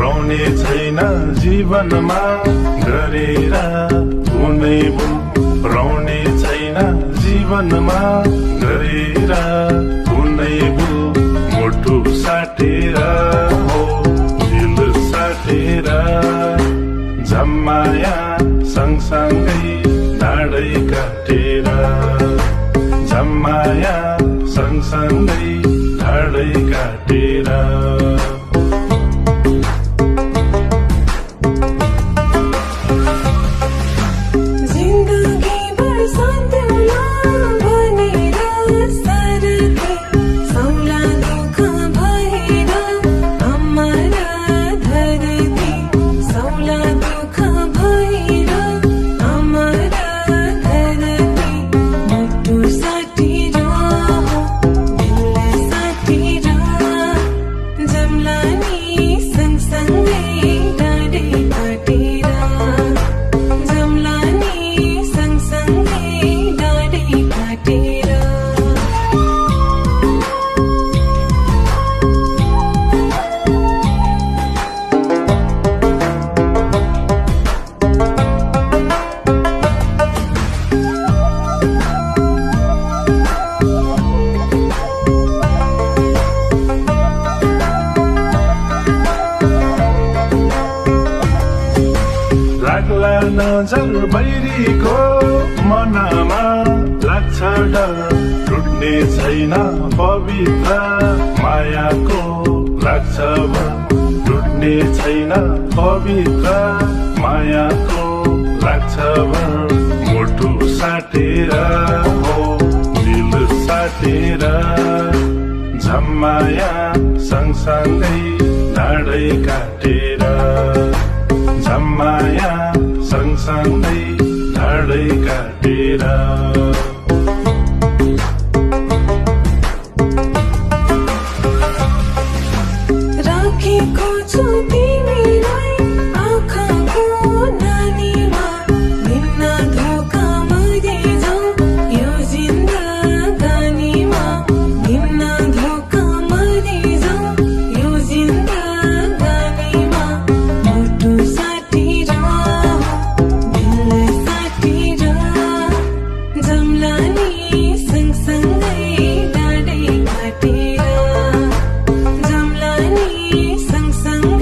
रहने छैन जीवनमा गरेर कुनै भुल रहने छैन जीवनमा गरेर कुनै भुल मुटु साटेर हो दिल साटेर झम्माया सँगसँगै ढाडै काटेर झम्माया सँगसँगै ढाडै काटेर लाग्ला नजर बैरीको मनमा लाग्छ डर टुट्ने छैन पवित्र मायाको लाग्छ टुट्ने छैन पवित्र मायाको लाग्छ मुटु साटेर हो दिल साटेर झम्माया सँगसँगै ढाडै काटेर झम्माया सँगसँगै ढाडै काटेर राखेको छु